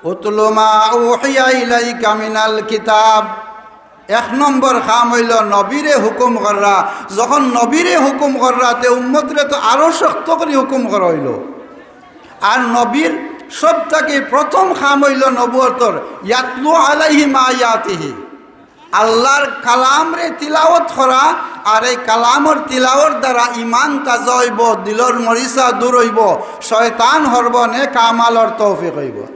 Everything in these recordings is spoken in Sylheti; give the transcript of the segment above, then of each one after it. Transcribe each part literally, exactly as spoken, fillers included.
উতলু মা উহিয়া ইলাইকা মিনাল কিতাব। এক নম্বর কাম অইলো নবীরে হুকুম কররা। যখন নবীরে হুকুম কররা, তে উম্মতরে তো আরো শক্ত করি হুকুম করা অইলো। আর নবীর সব থাকি প্রথম কাম অইলো নবুয়তর, ইয়াতলু আলাইহিম আয়াতিহি, আল্লাহর কালামরে তিলাওয়াত করা। আর এই কালামর তিলাওয়াত দ্বারা ইমান তাজা অইবো, দিলর মরিচা দূর অইবো, শয়তান হরবো, নেক আমালর তৌফিক অইবো।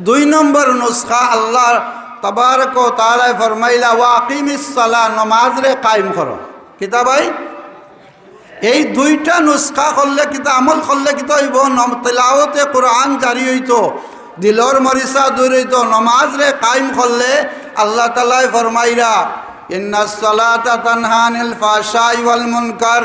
দুই নম্বর নুসখা, আল্লাহ তাবারক ওয়া তাআলায় ফরমাইলা, "ওয়া আকিমিস সালাহ", নমাজরে কায়েম করো। কিতা ভাই? এই দুইটা নুসখা করলে কিতা, আমল করলে কিতা অইবো? নম-, তিলাওয়াতে কোরআন জারি অইতো, দিলর মরিচা দূর অইতো। নমাজরে কায়েম করলে আল্লাহ তাআলায় ফরমাইরা, "ইন্নাস সালাতা তানহা আনিল ফাহশাই ওয়াল মুনকার।"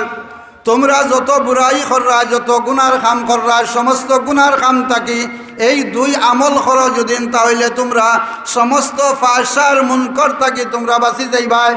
তুমরা যত বুরাই কররা, যত গুনার কাম কররা, সমস্ত গুনার কাম থাকি এই দুই আমল করো যুদিন, তা অইলে তুমরা সমস্ত ফাহশার মুনকর থাকি তুমরা বাঁচি যাইবায়।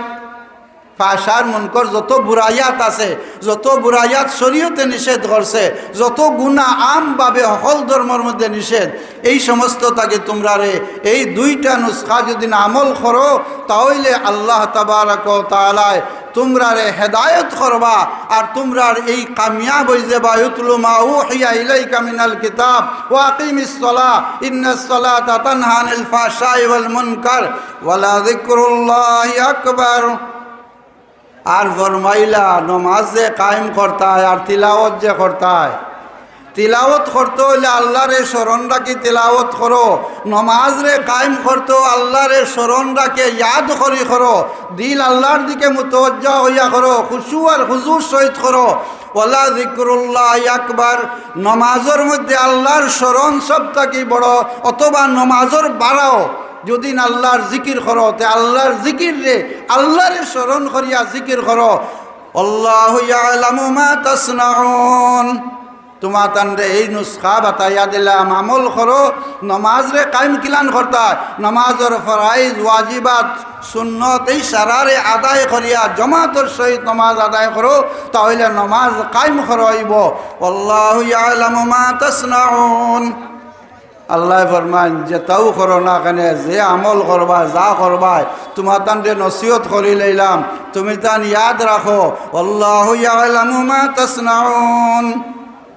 ফাহশার মুনকর যত বুরাইয়াত আছে, যত বুরাইয়াত শরীয়তে নিষেধ করছে, যত গুনা আমভাবে হকল ধর্মর মধ্যে নিষেধ, এই সমস্ত থাকি তুমরারে এই দুইটা নুসখা যুদিন আমল করো, তা অইলে আল্লাহ তাবারক ওয়া তাআলায় তুমরারে হেদায়েত করবা, আর তুমরার এই কামিয়াব অইযিবা। উতলু মা উহিয়া ইলাইকা মিনাল কিতাব ওয়া আকিমিস সালাহ, ইন্নাস সালাতা তানহা আনিল ফাহশাই ওয়াল মুনকার, ওয়ালা যিকরুল্লাহি আকবার। আর ফরমাইলা, নমাজ যে কায়েম করতায় আর তিলাওয়াত যে করতায়, তিলাওয়াত করতে অইলে আল্লাহরে স্মরণ রাখি তিলাওয়াত করো, নমাজরে কায়েম করতে আল্লাহরে স্মরণ রাখে ইয়াদ করি করো, দিল আল্লাহর দিকে মুতওয়াজ্জা অইয়া করো, খুশু আর হুজুর সহিত করো। ওয়ালা যিকরুল্লাহি আকবার, নমাজর মধ্যে আল্লাহর স্মরণ সব থাকি বড়, অথবা নমাজর বারাও যুদিন আল্লাহর জিকির করো, তে আল্লাহর জিকিররে, আল্লাহরে স্মরণ করিয়া জিকির করো। আল্লাহু ইয়ালামু মা তাসনাউন। তুমাতানরে এই নুসখা বাতাইয়া দিলাম, আমল করো, নমাজরে কায়েম কিলান করতায়, নমাজর ফরাইজ, ওয়াজিবাত, সুন্নত, এই সারারে আদায় করিয়া জমাতর সহিত নমাজ আদায় করো, তা অইলে নমাজ কায়েম করা অইবো। আল্লাহু ইয়ালামু মা তাসনাউন। আল্লায় ফরমাইন, যেতাউ করো না কেনে, যে আমল করবায়, যা করবায়, তুমাতানরে নসিহত করি লাইলাম, তুমিতান ইয়াদ রাখো, আল্লাহু ইয়ালামু মা তাসনাউন।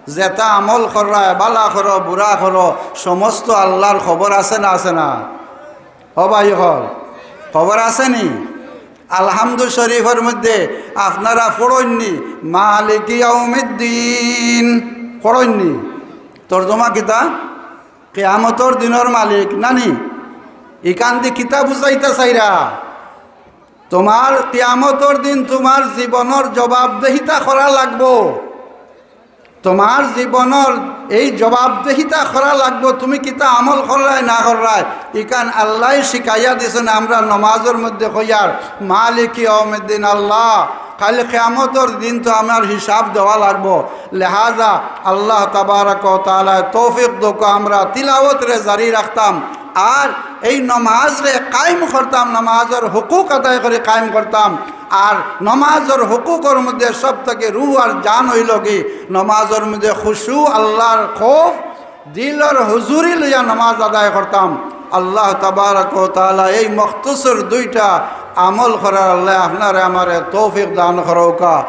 যেতা আমল কররায়, বালা করো, বুরা করো, সমস্ত আল্লার খবর আছে না, আছে না? ও ভাই অকল, খবর আছে নি? আলহামদু শরীফর মধ্যে আপনারা পড়ইন নি, মালিকি ইয়াউমিদ্দিন, পড়ইন নি? তর্জমা কিতা? কিয়ামতর দিনর মালিক, না নি? ইখান দি কিতা বুঝাইতা চাইরা? তুমার কিয়ামতর দিন তুমার জীবনর জবাবদেহিতা করা লাগবো। তুমার জীবনর এই জবাবদেহিতা করা লাগবো, তুমি কিতা আমল কররায় না কররায়। ইখান আল্লায় শিখাইয়া দিছইন, আমরা নমাজর মধ্যে কইয়ার, মালিকি ইয়াউমিদ্দিন, আল্লাহ, কাইল কিয়ামতর দিন তো আমার হিসাব দেওয়া লাগবো। লেহাজা আল্লাহ তাবারাক ওয়া তাআলায় তৌফিক দউক্কা, আমরা তিলাওয়াতরে জারি রাখতাম, আর এই নমাজরে কায়েম করতাম, নমাজর হুকুক আদায় করি কায়েম করতাম। আর নমাজর হুকুকর মধ্যে সব থাকি রুহ আর জান অইলো কি, নমাজর মধ্যে খুশু, আল্লার খৌফ, দিলর হুজুরি লইয়া নমাজ আদায় করতাম। আল্লাহ তাবারাক ওয়া তাআলা এই মখতসর দুইটা আমল করার আল্লায় আপনারে আমারে তৌফিক দান করউক্কা।